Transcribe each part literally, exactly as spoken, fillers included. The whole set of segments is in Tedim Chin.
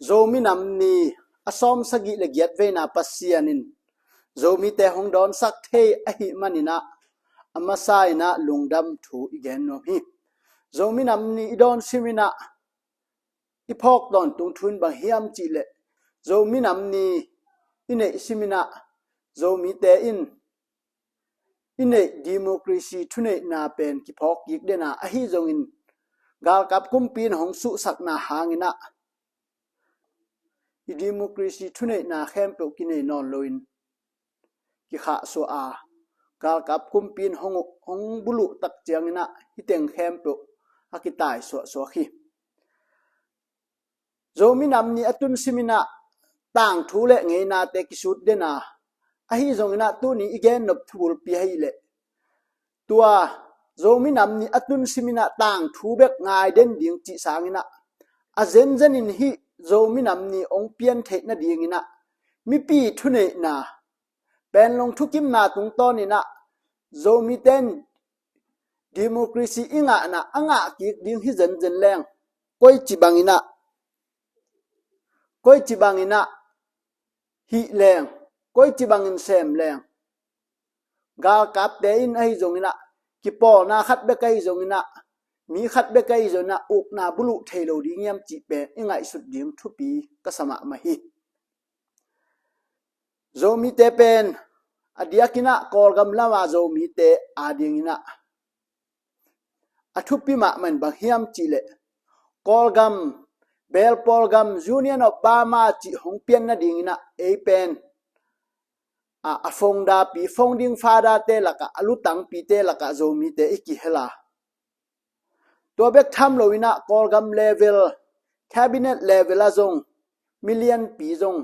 Zomi Nam Ni a sawm sagih le giat veina Pasian in Zomite hong dawnsak thei ahih manin ah, a masa in ah lungdam thu i gen nuam hi. Zomi Nam Ni i dawn sim in ah i phawk tawntung thu in bang hiam cih leh, Zomi Nam Ni i neih sim in ah Zomite in i neih democracy thuneihna pen kiphawk kik den a, ahi zongin galkap kumpi in hong suhsakna hangin ah i democracy thuneihna khempeuh kinei nawn loin kikhahsuah a, galkap kumpi in hong, hong buluh tak ciangin ah hih teng khempeuh a kitaisuahsuak hi. Zomi Nam Ni a tun sim in ah tangthu le ngeinate kisut den a, ahi zongin ah tuni i gen nop thu bulpi ahih leh, tua Zomi Nam Ni a tun sim in ah tangthu bek ngai den ding cih sangin ah, a zenzen in hih Zomi Nam Ni hong pian theih nadingin ah mipi thuneihna, Panglong thukimna tungtawn in ah Zomite in democracy i ngahna a ngah kik ding hi zenzen leng, koici bangin ah, koici bangin ah hih leng, koici bangin sem leng, galkapte in ahi zongin ah, kipawlna khat bek ahi zongin ah, mi khat bek ahi zongin ah ukna buluh thei lo ding hiam cih pen i ngaihsut ding thupi ka sa mahmah hi. Zomite pen a diakin ah Kawlgam lam a Zomite adingin ah a thupi mahmah in bang hiam cih leh, Kawlgam, Belpawlgam, Union of Burma cih hong pian nadingin ah ei pen a, a founder pi, founding father te lakah, a lutangpite lakah Zomite i kihel a, tua bek tham loin ah Kawlgam level, cabinet level ah zong mi lianpi zong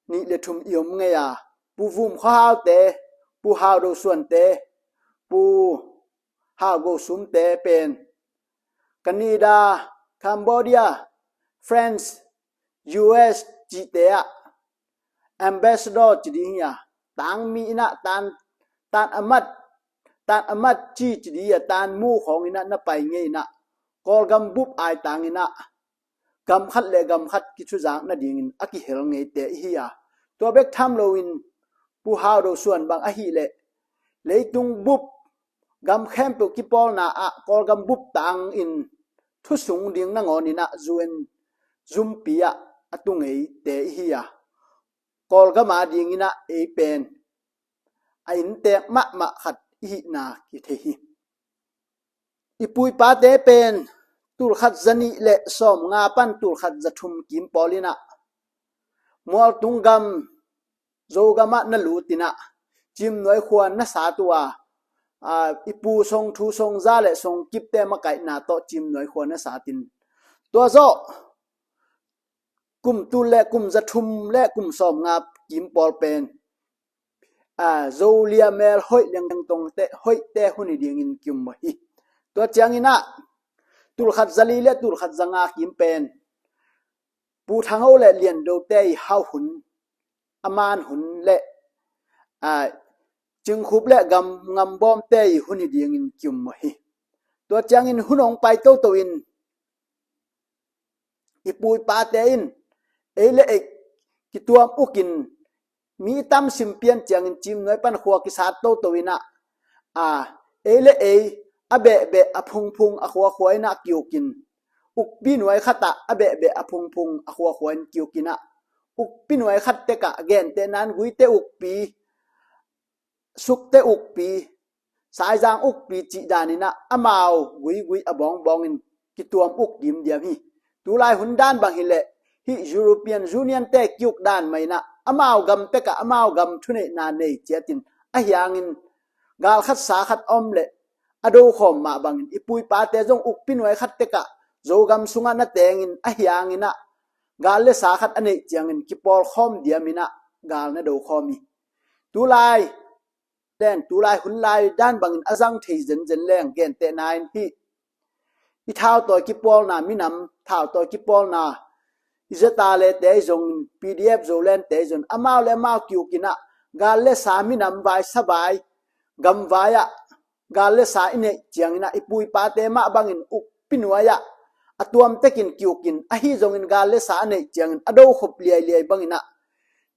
nih le thum i om ngei a, Pu Vum Khua Haute, Pu Hau Do Suante, Pu Hau Go Sumte pen Canada, Cambodia, France, U S cihte ah ambassador ci ding hi a, tangmi in ah tan, tan amat, tan amat ci ci ding hi a, tan mu khawng in ah na pai ngei in ah Kawlgam bup ai tang in ah gam khat le gam khat kithuzak nadingin a kihel ngeite i hi a, tua bek tham loin Pu Hau Do Suan bang ahih leh leitung bup gam khempeuh kipawlna ah Kawlgam bup tangin thusung ding nangawn in ah U N zumpi ah a tu ngeite i hi a, Kawlgam adingin ah ei pen a inntek mahmah khat i hihna kithei hi. I pu i pate pen tulkhat zanih le sawmnga pan tulkhat zathum kim pawl in ah Mualtung gam, Zogam ah na lut in ah Cimnuai khua na sat uh a, a, i pu Song Thu Song Za le Song Kipte makaihna tawh Cimnuai khua na sat in, tua zawh kum tul le kum zathum le kum sawmnga kim pawl pen, a, Zolia mel hoih lengtongte, hoihte hun hi dingin ki-um uh hi. Tua ciangin ah tulkhat zali le tulkhat zanga kim pen Pu Thang Ho le Lian Dote i hau hun, a man hun le, a, Cingkhup le Gam, Ngambawmte i hun hi dingin ki-um uh hi. Tua ciangin hun hong pai toto in i pu i pate in ei le ei kituam ukin, mi tam sim pian ciangin Cimnuai pan khua kisat toto in ah, a, ei le ei a behbeh a phungphung a khuakhua in ah ki-ukin, ukpi nuai khat ah a behbeh a phungphung a khuakhua in ki-ukin ah, ukpi nuai khat tek ah gentehna in Guite ukpi, Sukte ukpi, Saizang ukpi cih dan in ah amau guigui a bawngbawng in kituam uk dimdiam hi. Tulai hun dan bang hi leh hih European Union te ki-uk dan mah in ah amau gam tek ah amau gam thuneihna nei ciatin, ahi hangin gal khat sa khat om le a do khawm mah bangin i pu i pate zong ukpi nuai khat tek ah Zogam sungah na tengin, ahi hangin ah gal le sa khat a neih ciangin kipawl khawm diam in ah gal na do khawm hi. Tulai leng, tulai hun lai dan bangin a zang thei zenzen leng, gentehna in hih i thautawi kipawlna, minam thautawi kipawlna, i Zeta le te zong, P D F Zoland te zong, amau le amau ki-uk in ah gal le sa, minam vai, sa vai, gam vai ah gal le sa i neih ciangin ah i pu i pate mah bangin ukpi nuai ah a tuamtekin kiukin, ahi zongin gal le sa a neih ciangin a dokhop liailiai bangin ah,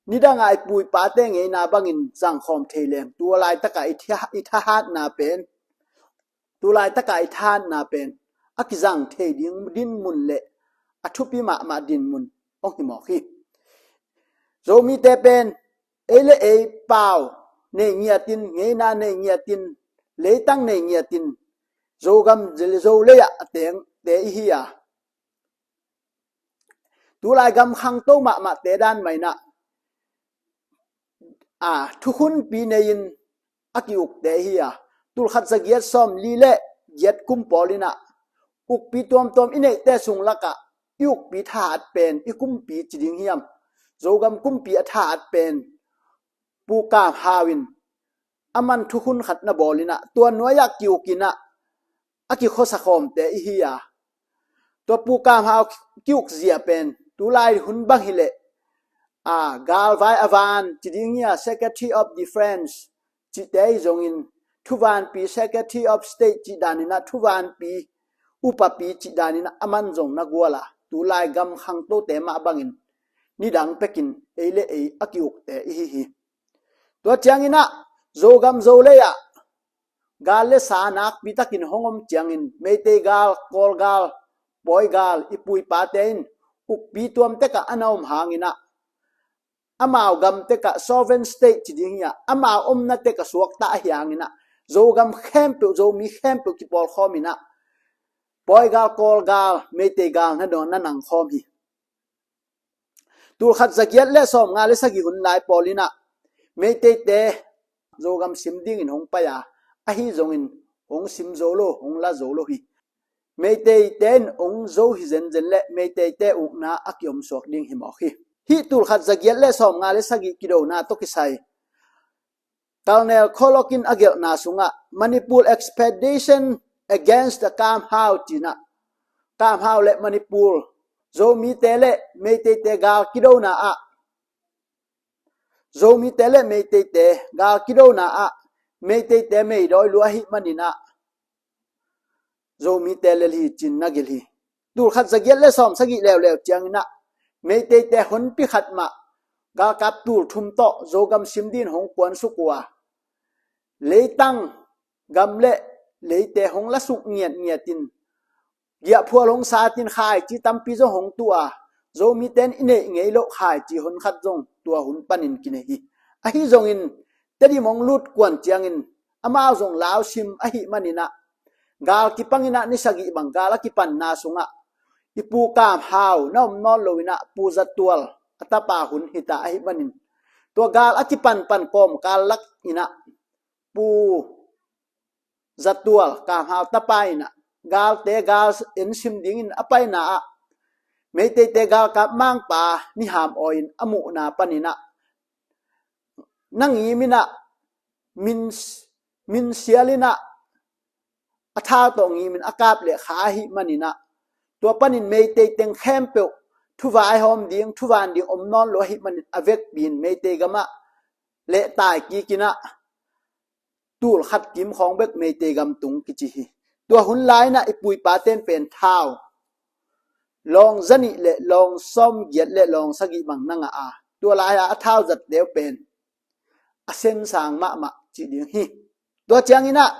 nidanga i pu i pate ngeina bangin zangkhawm thei leng, tu laitakah i tha-, i thahatna pen, tu laitakah i thahatna pen a kizang thei ding dinmun le a thupi mahmah dinmun hong hi mawk hi. Zomite pen ei le ei pau nei ngiatin, ngeina nei ngiatin, leitang nei ngiatin, Zogam, Zolei ah a tengte i hi a, tulai gam khangto mahmahte dan mah in ah, a, thukhunpi nei-in a kiukte hi a, tulkhat zagiat sawmli le giat kum pawl in ah ukpi tuamtuam i neihte sung lakah i ukpi thahat pen i kumpi ci ding hiam, Zogam kumpi a thahat pen Pu Kam Hau in a man thukhun khat na bawl in ah, tua nuai-ah kiukin ah a kikhuasa khawmte i hi a, tua Pu Kam Hau kiukzia pen tulai hun bang hileh, a, galvai a van ci ding hi a, Secretary of Defense cihte ahi zongin, thuvanpi, Secretary of State cih danin ah thuvanpi, upapi cih danin ah a man zong na gual a, tulai gam khangtote mah bangin nidang pekin ei le ei a kiukte i hi hi. Tua ciangin ah Zogam Zolei ah gal le sa nakpi takin hong om ciangin, Meitei gal, Kawl gal, Pawi gal, i pu i pate in ukpi tuam tekah a na om hangin ah, amau gam tekah sovereign state ci ding hi a, amau omna tekah suakta ahi hangin ah, Zogam khempeuh, Zomi khempeuh kipawlkhawm in ah, Pawi gal, Kawl gal, Meitei gal na dawn, na nangkhawm hi. Tulkhat zagiat le sawmnga le sagih hun lai pawl in ah, Meiteite Zogam sim dingin hong pai a, ahi zongin hong sim zo lo, hong la zo lo hi. Meiteite in hong zo hi zenzen le Meiteite ukna a kiomsuak ding hi mawk hi. Hih tulkhat zagiat le sawmnga le sagih kidona tawh kisai Colonel Kwok Lok in a gelhna sungah Manipur Expedition Against the Kam Hau ci-in ah, Kam Hau le Manipur, Zomite le Meiteite gal kidona ah, Zomite le Meiteite gal kidona ah, Meiteite meidawi lua ahih manin ah, Zomite lel hi ci-in na gelh hi. Tulkhat zagiat le sawmsagih leuleu ciangin ah, Meiteite honpi khat mah galkap tul thum tawh Zogam sim dingin hong kuansuk uh a, leitang gam le leite hong lasuk ngiatngiat in, giahphual hong sat in, khaici tampi zong hong tuh a, Zomite in i neih ngei loh khaici honkhat zong tua hun panin kinei hi. Ahi zongin Tedim hong lut kuan ciangin amau zong lau sim ahih manin ah, gal kipangin ah ni sagih bang gal a kipanna sungah i Pu Kam Hau na om nawn lo in ah, Pu Za Tual a tapa hun hi ta ahih manin, tua gal a kipanpan kawmkal lak in ah, Pu Za Tual, Kam Hau tapa in ah, galte gal en sim dingin a paina ah, Meiteite galkap mangpa Ni Ham Aw in a muhna panin ah, na ngim in ah, min, min sial in ah, a thau tawh ngim in a kap leh kha ahih manin ah, tua panin Meitei teng khempeuh thu vaihawm ding, thu van ding om nawn lo ahih manin, a vekpi in Meitei gamah lehtai kik in ah, tul khat kim khawng bek Meitei gam tung kici hi. Tua hun lai-in ah i pu i pate'n pen thau lawng zanih le lawng sawmgiat le lawng sagih bang na ngah a, tua lai-a a thau zatte uh pen a sensang mahmah cih ding hi. Tua ciangin ah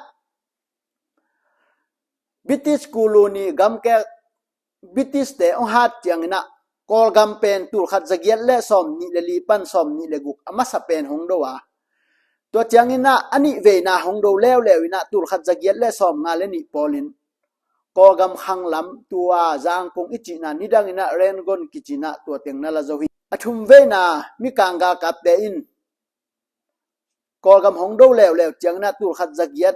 British colony gamkek, British-te hong hat ciangin ah Kawlgam pen tul khat za giat le sawmnih le li pan sawmnih le guk a masa pen hong do a, tua ciangin ah a nih veina hong do leuleu in ah tul khat za giat le sawmnga le nih pawlin Kawlgam khanglam, tua Zangkong i cihna, nidangin ah Rangoon kici in ah tua teng na la zo hi. A thum veina Mikang galkapte in Kawlgam hong do leuleu ciangin ah tul khat za giat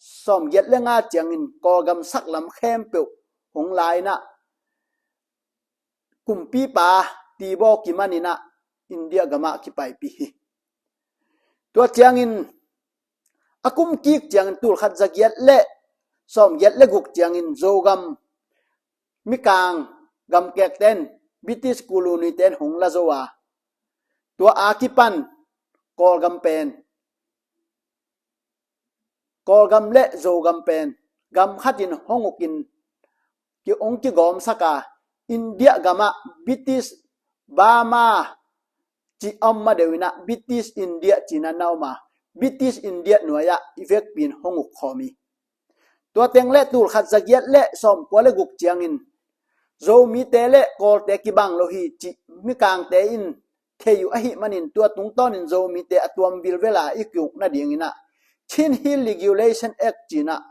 sawmgiat le nga ciangin Kawlgam saklam khempeuh hong la in ah kumpipa Tibaw kiman in ah India gamah kipaipih hi. Tua ciangin a kum kik ciangin tul khat za giat le sawmgiat le guk ciangin Zogam, Mikang gamkekte'n, British colony-te'n hong la zo a, tua a kipan Kawlgam pen, Kawlgam le Zogam pen gam khatin hong ukin i hong kigawmsak a, India gamah British Burma ci a om ma deuh inah British India ci-in a na om a, British India nuai-ah i vekpi in hong uk khawm hi. Tua teng le tul khat za giat le sawmkua le guk ciangin Zomite le Kawlte kibang lo hi cih mikangte in thei uh ahih manin tua tungtawnin Zomite a tuam vilvel a i kiuk nading inah Chin Hill Regulation Act ci-in ah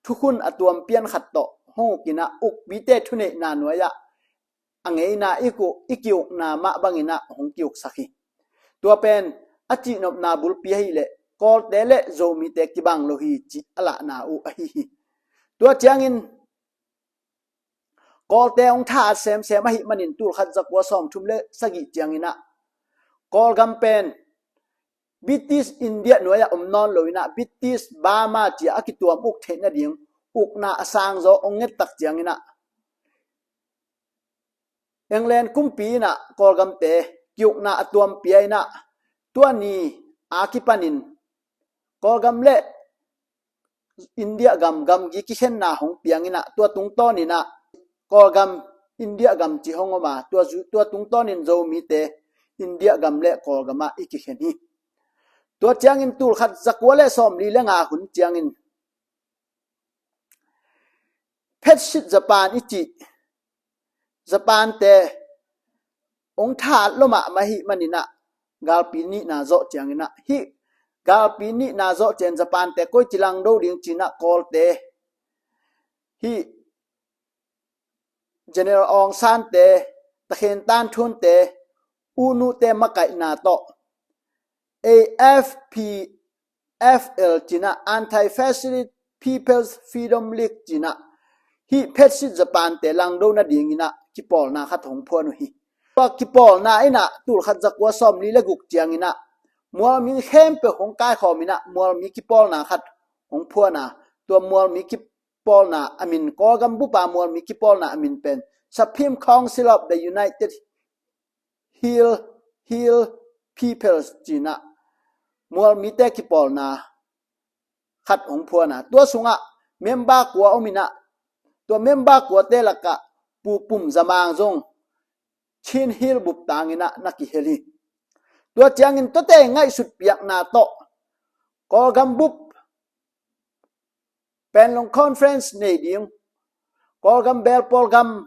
thukhun a tuam pian khat tawh hong uk inah ukpite thuneihna nuai-ah a ngeina i ku, i kiukna mah bang inah hong kiuksak hi. Tua pen a cihnopna bulpi ahih leh Kawlte le Zomite kibang lo hi cih a lahna uh ahi hi. Tua ciangin Kawlte hong thahat semsem ahih manin tul khat za kua sawmthum le sagih ciang inah Kawlgam pen British India nuai-ah om nawn lo inah British Burma ci-a a kituam uk theih nading ukna a sangzaw hong ngettak ciang inah England kumpi inah Kawlgamte kiukna a tuam pia inah tua ni a kipanin Kawlgam le India gam gamgi kikhenna hong piang inah tua tungtawn inah Kawlgam India gam ci hong om a, tua, tua tungtawnin Zomite India gam le Kawlgam ah i kikhen hi. Tua ciangin tul khat za kua le sawmli le nga hun ciangin Phetsit Japan i cih Japante hong thahat lo mahmah ahih man inah galpi nihna zawh ciang inah hih galpi nihna zawh ciang Japante koici langdo ding ci-in ah Kawlte hih General Aung Sante, Takhen Thanthunte, U Nu te makaihna tawh A F P F L ci-in ah Anti-Fascist People's Freedom League ci-in ah hih Phetsit Japante langdo nading inah kipawlna khat hong phuan uh hi. Tua kipawlna inah tul khat za kua sawmli le guk ciang inah mualmi khempeuh hong kaikhawm inah mualmi kipawlna khat hong phuan a, tua mualmi kipawlna a min, Kawlgam bup a mualmi kipawlna a min pen Supreme Council of the United Hill, Hill Peoples ci-in ah mualmite kipawlna khat hong phuan a, tua sungah member kua om inah tua member kuate lakah Pu Pum Za Mang zong Chin Hill bup tang inah na kihel hi. Tua ciangin tuate ngaihsut piakna tawh Kawlgam bup Panglong Conference nei ding, Kawlgam belpawl gam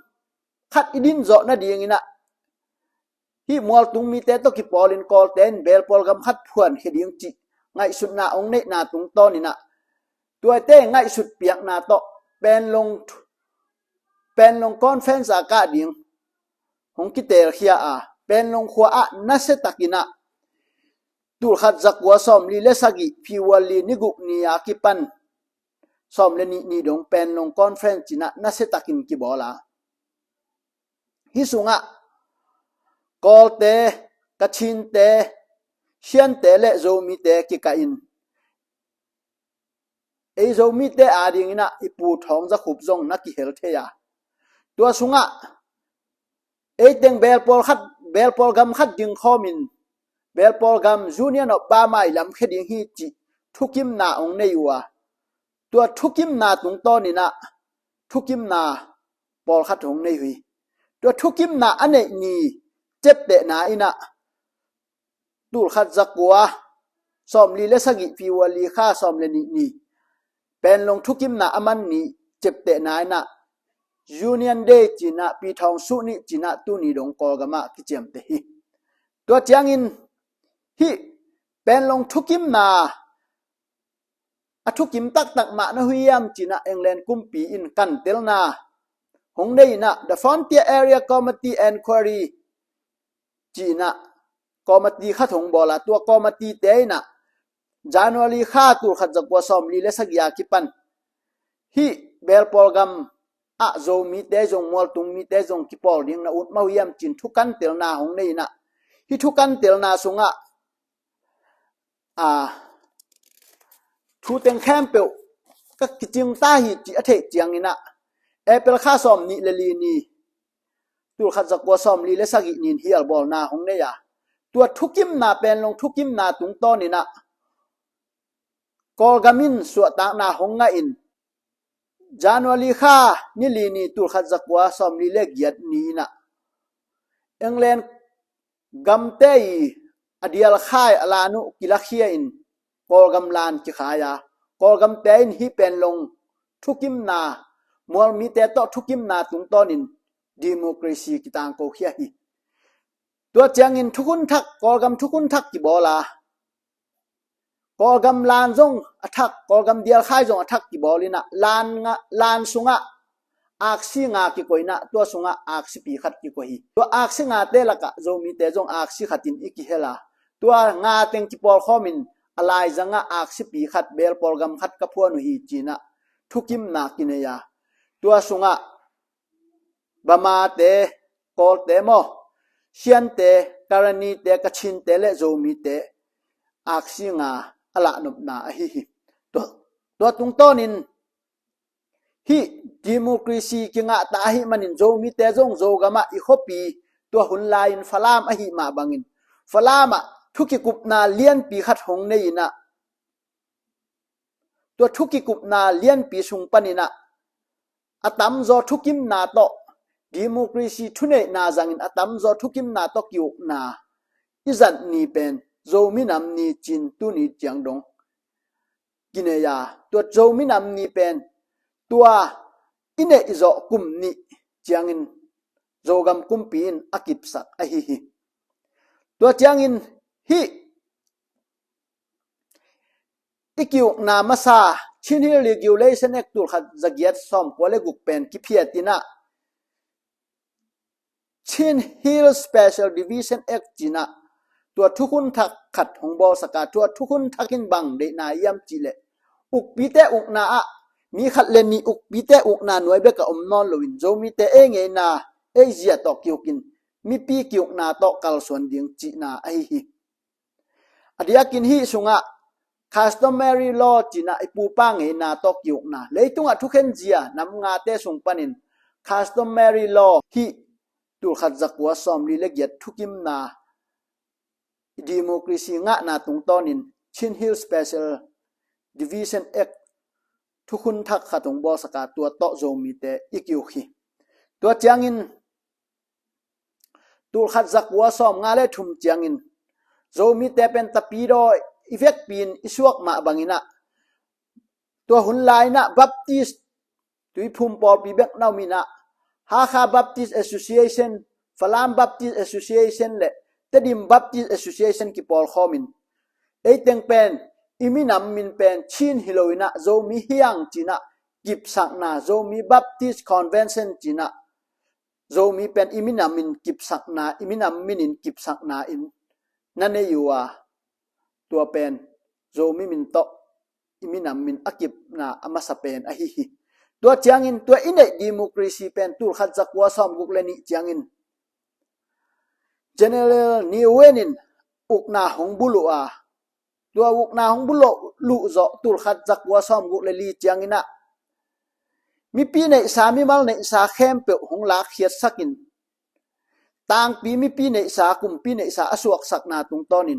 khat i din zawh nading inah hih mualtung mite tawh kipawlin Kawlte in belpawl gam khat phuankhia ding cih ngaihsutna hong neihna tungtawn inah tuate ngaihsut piakna tawh Panglong, Panglong Conference a kah ding hong kitelkhia a, Panglong khua ah nasiatak inah tul khat za kua sawmli le sagih February ni guk ni a kipan sawm le nih ni dong Panglong Conference ci-in ah nasiatakin kibawl a, hih sungah Kawlte, Kachinte, Siante le Zomite kikah in ei Zomite ading inah i Pu Thawng Za Khup zong na kihel thei a, tua sungah eiteng belpawl khat, belpawl gam khat dingkhawmin belpawl gam Union of Burma i lamkhia ding hi cih thukimna hong nei uh a, tua thukimna tungtawn inah thukimna pawlkhat hong nei uh hi. Tua thukimna a neih ni ciaptehna inah tul khat za kua sawmli le sagih February kha sawm le nih ni Panglong thukimna a man ni ciaptehna inah Union Day ci-in ah, Pi Thawng Suh Ni ci-in ah tuni dong Kawlgam ah kiciamteh hi. Tua ciangin hih Panglong thukimna a thukim taktak mah na hi hiam ci-in ah England kumpi in kantelna hong nei inah The Frontier Area Committee Inquiry ci-in ah committee khat hong bawl a, tua committee te inah January kha tul khat za kua sawmli le sagih a kipan hih belpawl gam ah Zomite zong mualtung mite zong kipawl ding na ut mah uh hiam ci-in thukantelna hong nei inah hih thukantelna sungah a, thu teng khempeuh ka kicing ta hi cih a theih ciang inah April kha sawm nih le li ni tul khat za kua sawmli le sagih ni in hialbawlna hong nei a, tua thukimna, Panglong thukimna tungtawn inah Kawlgam in suahtakna hong ngah in January kha ni li ni, tulkhat zakua sawmli le giat ni inah England gamte i a dialkhai a lan uh kilakhia in Kawlgam lan kikhai a, Kawlgamte in hih pen long thukimna, mualmite tawh thukimna tungtawnin democracy kitangko khia hi. Tua ciangin thukhun thak, Kawlgam thukhun thak kibawl a, Kawlgam lan zong a thak, Kawlgam dialkhai zong a thak kibawl inah lan, nga, lan sungah aksi nga kikoih inah, tua sungah aksipi khat kikoih hi. Tua aksi ngate lakah Zomite zong aksi khatin i kihel a, tua nga teng kipawlkhawmin a laizangah aksipi khat, belpawl gam khat ka phuan uh hi ci inah thukimna kinei a, tua sungah Bamate, Kawlte maw, Siante, Karenite, Kachinte le Zomite aksi nga a lahnopna ahi hi. Tua, tua tungtawnin hih democracy kingahta ahih manin Zomite zong Zogamah i khuapi, tua hun lai-in Falam ahih mah bangin Falamah thukikupna lianpi khat hong nei inah, tua thukikupna lianpi sung paninah a tamzaw thukimna tawh, democracy thuneihna zangin a tamzaw thukimna tawh ki-ukna i zat ni pen Zomi Nam Ni ci-in tuni ciang dong kinei a, tua Zomi Nam Ni pen tua i neih zawh kum nih ciangin Zogam kumpi in a kipsak ahi hi. Tua ciangin hih i ki-ukna masa Chin Hill Regulation Act tulkhat zagiat sawmkua le guk pen kiphiat inah Chin Hill Special Division Act ci inah tua thukhun thak khat hong bawlsak a, tua thukhun thak in bang deihna hiam cih leh ukpite ukna ah mi khat le nih ukpite ukna nuai bek a om nawn loin Zomite ei ngeina, ei zia tawh ki-ukin mipi ki-ukna tawh kalsuan ding cihna ahi hi. A diakin hih sungah customary law ci inah i pupa ngeina tawh ki-ukna, leitungah thukhen zia nam ngate sung panin customary law hih tulkhat zakua sawmli le giat thukimna democracy ngahna tungtawnin Chin Hill Special Division Act thukhun thak khat hong bawlsak a, tua tawh Zomite i ki-uk hi. Tua ciangin tulkhat zakua sawmnga le thum ciangin Zomite pen tapidaw i vekpi-in i suak mah bang inah, tua hun lai inah Baptist Tuiphum pawlpi bek na om inah, Hakha Baptist Association, Falam Baptist Association le Tedim Baptist Association kipawlkhawmin, ei teng pen i minam min pen Chin hi lo inah Zomi hi hang ci inah kipsakna, Zomi Baptist Convention ci inah Zomi pen i minam in kipsakna, i minam minin kipsakna in na nei uh a, tua pen Zomi min tawh i minam min a kipna a masa pen ahi hi. Tua ciangin tua i neih democracy pen tulkhat zakua sawmguk le nih ciangin General Ne Win in ukna hong buluh a, tua ukna hong buluh luh zawh tulkhat zakua sawmguk le li ciang inah mipi neihsa, mimal neihsa khempeuh hong lakkhiatsakin, tangpi mipi neihsa, kumpi neihsa a suaksakna tungtawnin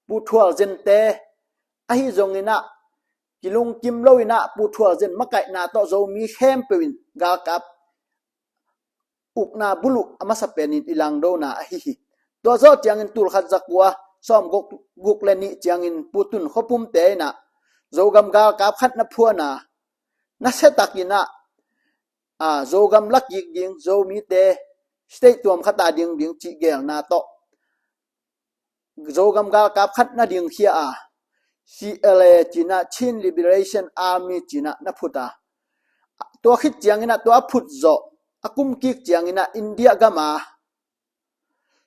Pu Thual Zente ahi zong inah kilungkim lo inah Pu Thual Zen makaihna tawh Zomi khempeuh in galkap ukna buluh a masa penin i langdona ahi hi. Tua zawh ciangin tulkhat zakua sawmguk le nih ciangin Pu Tun Khua Pumte inah Zogam galkap khat na phuan a, na siatak inah, a, Zogam lakik ding, Zomite state tuam khat a ding ding cih gelna tawh Zogam galkap khat na dingkhia a, C L A ci inah, Chin Liberation Army ci inah na phut a, tua khit ciang inah tua a phut zawh a kum kik ciang inah India gam a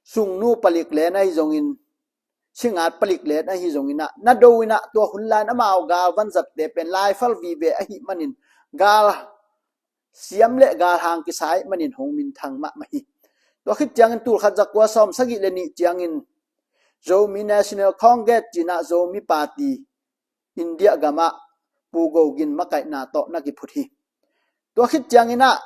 sungnu palik len ahi zongin, singat palik len ahi zong inah na do inah, tua hun lai-in amau gal vanzatte pen laifal vive ahih manin, gal siam le galhang kisa ahih manin hong minthang mahmah hi. Tua khit ciangin tulkhat zakua sawmsagih le nih ciangin Zomi National Congress ci inah Zomi Party India gamah Pu Go Gin makaihna tawh na kiphut hi. Tua khit ciang inah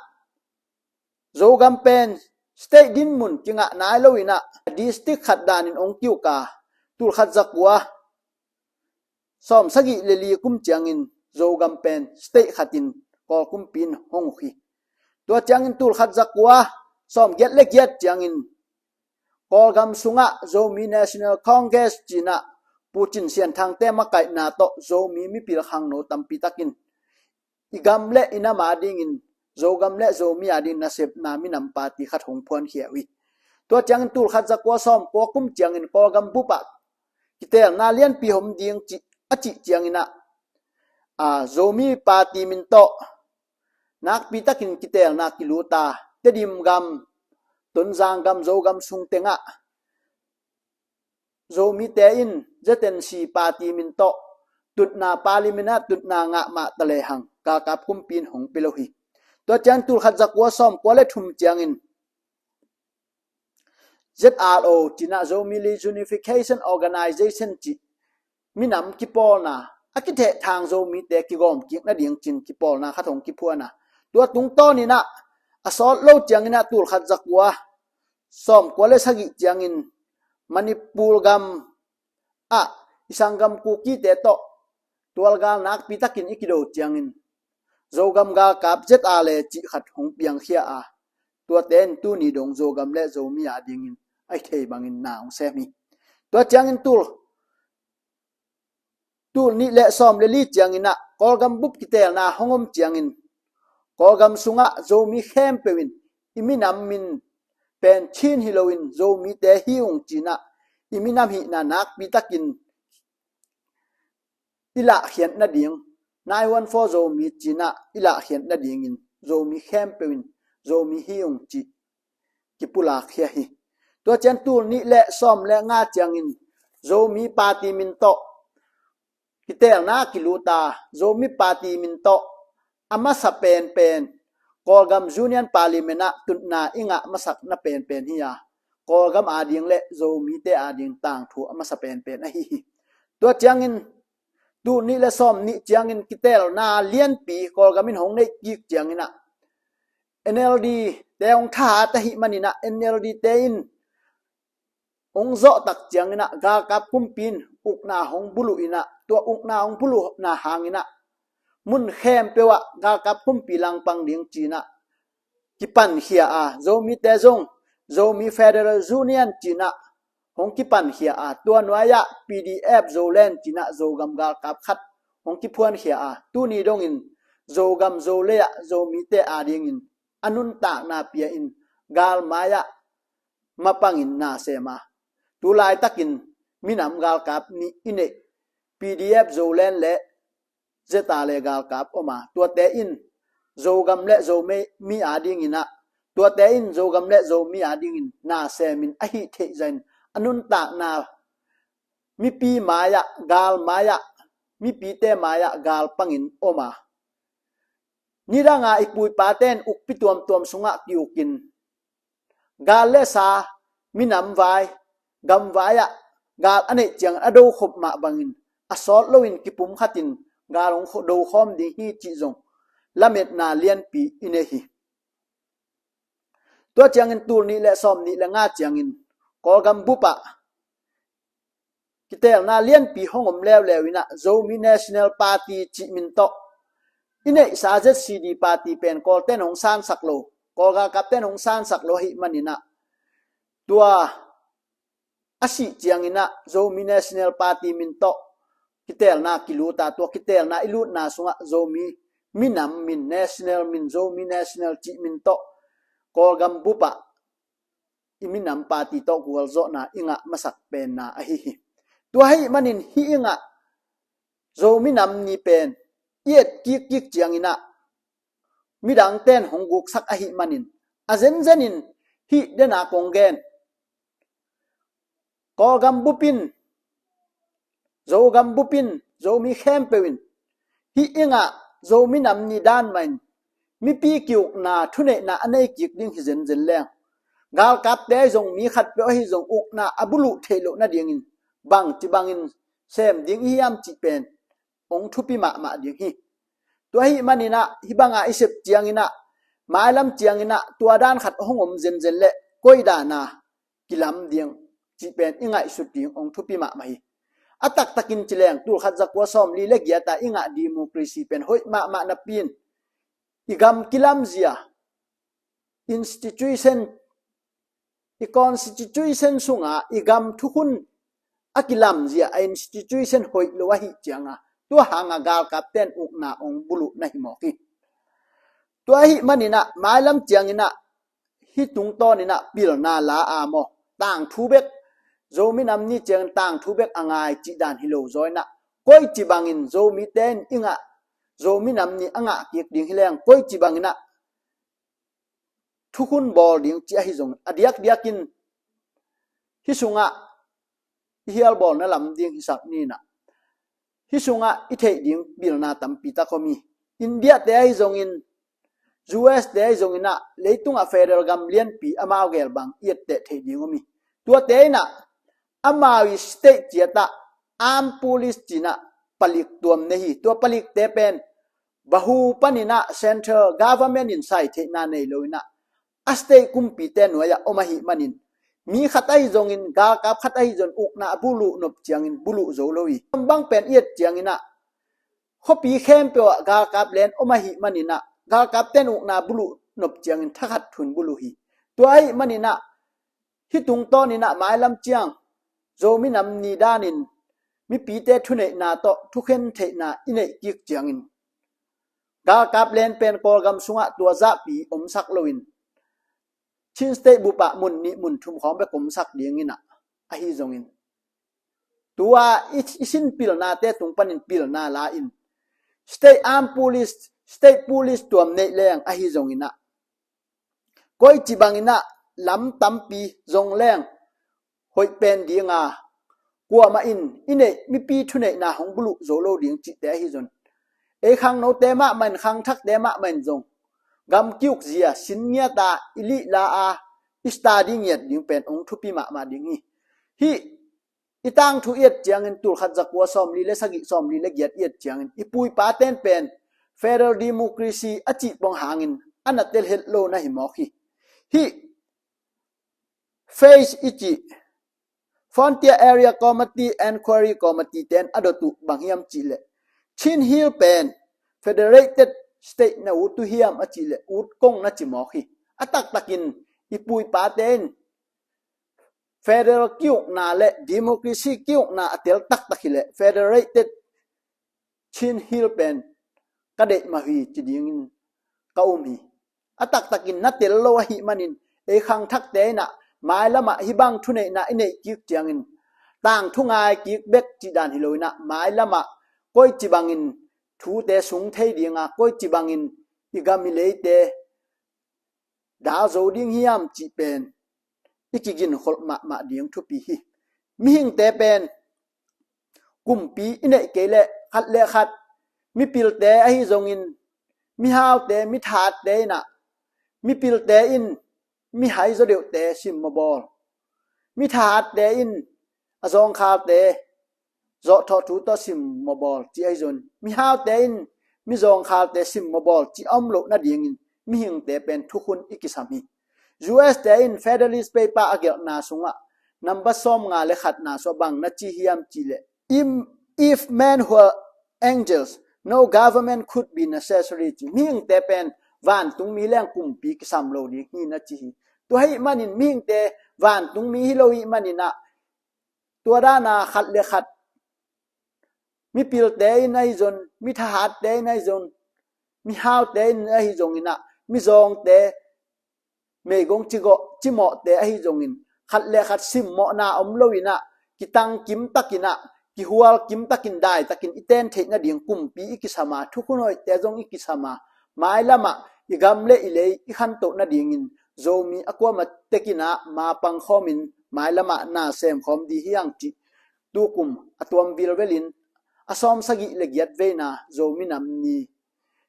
Zogam pen state dinmun kingah nai lo inah district khat danin hong ki-uk a, tulkhat zakua sawmsagih le li kum ciangin Zogam pen state khatin Kawl kumpi in hong uk hi. Tua ciangin tul khat za kua sawm giat le giat ciangin Kawlgam sungah Zomi National Congress cinah Pu Cin Sian Thangte makaihna tawh Zomi mipil khangno tampi takin i gam le i nam adingin Zogam le Zomi ading nasepna minam party khat hong phuankhia uh hi. Tua ciangin tul khat za kua sawm kua kum ciangin Kawlgam bupah kitelna lianpi hom ding cih a cih cianginah a Zomi party min tawh nakpi takin kitelna kiluta Tedim gam, Tonzang gam, Zogam sung tengah Zomite in Z N C party min tawh tutna parliament ah tutna ngah mah ta lehang galkap kumpi in hong pia lo hi. Tua ciang tul khat za kua sawm kua le thum ciangin Z R O cinah Zomi Reunification Organization cih minam kipawlna a kithehthang Zomite kigawm kik nading cin kipawlna khat hong kiphuan a, tua tungtawninah a sawt lo cianginah tul khat za kua sawm kua le sagih ciangin Manipur gam ah i sanggam Kukite tawh tualgal nakpi takin i kido ciangin Zogam galkap Z R le cih khat hong piangkhia a, tuate in tuni dong Zogam le Zomi adingin a i thei bangin na hong sem hi. Tua ciangin tul tul nih le sawm le li cianginah Kawlgam bup kitelna hong om ciangin Kawlgam sungah Zomi khempeuh in i minam min pen Chin hi loin Zomite hi ung cinah i minam hihna nakpi takin i lahkhiat nading nine one four Zomi cinah i lahkhiat nadingin Zomi khempeuh in Zomi hi ung cih kipulakkhia hi. Tua ciang tul nih le sawm le nga ciangin Zomi party min tawh kitelna kiluta Zomi party min tawh a masa penpen Kawlgam Union Parliament ah tutna i ngah masakna penpen hi a, Kawlgam ading le Zomite ading tangthu a masa penpen ahi hi. Tua ciangin tul nih le sawm nih ciangin kitelna lianpi Kawlgam in hong neih kik cianginah N L D te hong thahat ahih maninah N L D te in hong zawhtak cianginah galkap kumpi in ukna hong buluh inah tua ukna hong buluhna hanginah mun khempeuh ah galkap kumpi langpang ding cinah kipankhia a, Zomite zong Zomi Federal Union cinah hong kipankhia a, tua nuai-ah P D F Zoland cinah Zogam galkap khat hong kiphuankhia a, tuni dongin Zogam Zolei ah Zomite adingin a nuntakna pia in galmai-ah mapangin na sem a, tu laitakin minam galkap nih i neih P D F Zoland le Z R le galkap om a, tuate in Zogam le Zomi adinginah tuate in Zogam le Zomi adingin na semin a hih theih zahin a nuntakna mipi mai-ah galmai-ah mipite mai-ah galpangin om a, nidanga i pu i pate in ukpi tuamtuam sungah kiukin gal le sa minam vai gamvai-ah gal a neih ciangin a do khop mah bangin a sawt loin kipum khatin gal hong kho- do khawm ding hi cih zong lametna lianpi i nei hi. Tua ciangin tul nih le sawm nih le nga ciangin Kawlgam bupah kitelna lianpi hong om leuleu inah Zomi National Party cih min tawh i neihsa Z C D party pen Kawlten hong sansak lo, Kawl galkapten hong sansak lo ahih maninah tua a sih cianginah Zomi National Party min tawh kitelna kiluta, tua kitelna i lutna sungah Zomi minam min, national min, Zomi National cih min tawh Kawlgam bupah i minam party tawh gualzawhna i ngah masak penna ahi hi. Tua ahih manin hih i ngah Zo minam ni pen i et kikkik cianginah midangten hong guksak ahih manin a zenzenin hih dena kong gen. Kawlgam bupin, Zogam bupin, Zomi khempeuh in hih i ngah Zo minam ni dan mahin mipi kiukna thuneihna a nei kik ding hi zenzen leng galkapte zong mi khatpeuh ahi zong ukna a buluh theih loh nadingin bangci bangin sem ding i hiam cih pen hong thupi mahmah ding hi. Tua ahih maninah hih banga i sep cianginah mailam cianginah tua dan khat hong om zenzen leh koi dana kilam ding cih pen i ngaihsut ding hong thupi mahmah hi. A taktakin ci leng tul khat za kua sawm li le giata i ngah democracy pen hoih mahmah napi in i gam kilamzia institution, i constitution sunga i gam thukhun a kilamzia a institution hoih lo ahi cianga tua hanga galkapten ukna ong buluh na hi mawk hi. Tua ahi maninah mailam cianginah hih tungtawninah pilna la a maw, tangthu bek, Zomi Nam Ni ciangin tangthu bek a ngai cih dan hi lo zaw inah, koici bangin Zomite in i ngah, Zomi Nam Ni a ngah kik ding hi leng koici banginah thukhun bawl ding ci ahi zongin a diakdiakin hih sungah i hialbawlna lam ding hisak ninah hih sungah i theih ding pilna tampi tak om hi. India te ahi zongin, U S te ahi zonginah leitungah federal gam lianpi amau gel bang i etteh theih ding om hi. Tuate inah amau i state ciatah armed police cinah palik tuam nei hi. Tua palikte pen Bahu paninah central government in sai theihna nei lo inah a state kumpite nuai-ah om ahi manin mi khat ahi zongin galkap khat ahi zon ukna a buluh nop ciangin buluh zo lo hi. Bang pen i et cianginah khuapi khempeuh ah galkap len om ahi maninah galkapten ukna buluh nop ciangin thakhat thun buluh hi. Tua ahi maninah hih tungtawninah mailam ciang Zomi Nam Ni danin mipite thuneihna tawh thukhen theihna i neih kik ciangin galkap len pen Kawlgam sungah tua zahpi omsak loin Chin State bupah mun nih mun thum khawng bek omsak dinginah ahi zongin tua i, i sin pilnate tung panin pilna la-in state armed police, state police tuam neih leng ahi zonginah koici banginah lam tampi zong leng hoih pen dinga kuamah in i neih mipi thuneihna hong buluh zo lo ding cihte ahi zon. Ei khangnote mahmah in khangthakte mahmah in zong gam kiukzia sin ngiata i lihla a i study ngiat ding pen hong thupi mahmah ding hi. Hih i tangthu i et ciangin tulkhat zakua sawmli le sagih sawmli le giat i et ciangin i puipaten pen federal democracy a cih pong hangin a na tel het lo na hi mawk hi. Hih FAIC i cih Frontier Area Committee Enquiry Committee ten a dot uh bang hiam cihleh Chin Hill pen federated state na ut uh hiam a cihleh ut kong na ci mawk hi. A taktakin i puipate in federal kiukna le democracy kiukna a tel taktak hileh federated Chin Hill pen ka deih mah hi ci dingin ka um hi. A taktakin na tel lo ahi manin ei khangthakte inah mailamah hih bang thuneihna i neih kik ciangin tangthu ngai kik bek cih dan hi lo inah mailamah koici bangin thute sung thei dinga koici bangin i gam i leite dal zo ding hiam cih pen i kiginkholh mahmah ding thupi hi. Mihingte pen kumpi i neih kei leh khat le khat mipilte ahi zongin mihaute mithahatte inah mipilte in mihai zaw deuhte simmawbawl, mithahatte in a zawngkhalte zawhthawh thu tawh simmawbawl ci ahi zon. Mihaute in mizawngkhalte simmawbawl ci a om loh nadingin mihingte pen thukhun i kisam hi. U S te in Federalist Paper a gelhna sungah number sawmnga le khatna sua bang na ci hiam cihleh, "Im-, if men were angels, no government could be necessary," ci. Mihingte pen vantungmi leng kumpi kisam lo ding hi na ci hi. Tua ahi manin mihingte vantungmi hi lo ahi maninah tua dana khat le khat mipilte in ahi zon, mithahatte in ahi zon, mihaute in ahi zonginah mizawngte meigong cigawh cimawhte ahi zongin khat le khat simmawhna om loinah kitang kimtakinah kihual kimtakin daitakin i ten theih nading kumpi i kisama thukhun hoihte zong i kisama mailamah i gam le i lei i khantoh nadingin Zomi a kuama tekinah mapang khawmin mailamah na sem khawm di hiang cih tukum a tuam vilvelin a sawm sagih le giat veina Zomi Nam Ni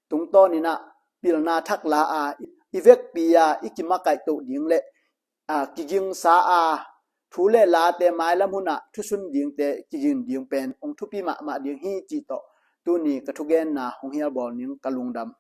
tungtawninah pilna thak la a i vekpi a i kimakaihtoh ding le a kigingsa a thu le late mailam hunah thusun dingte kiging ding pen hong thupi mahmah ding hi cih tawh tuni ka thugenna hong hialbawl ning ka lungdam.